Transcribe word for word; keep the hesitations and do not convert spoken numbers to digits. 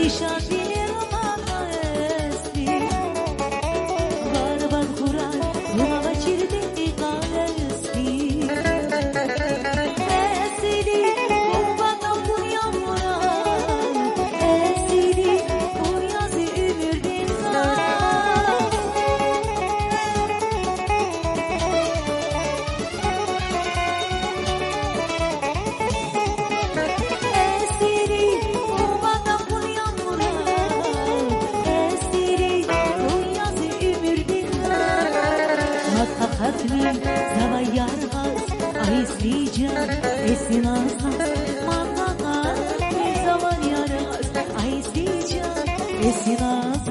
Шадвилер мана эсди, барбар хурай, вуна авачирди къести. Эсиди, къурбанд хьун я вуна, эсиди, хьун я зи уьмуьрдин наз. Эсиди, къурбанд хьун я вуна, эсиди, хьун я зи уьмуьрдин наз. Мад акъатмир завай яргъаз, ай зи жан, эсиназ наз. Мад акъатмир завай яргъаз, ай зи жан, эсиназ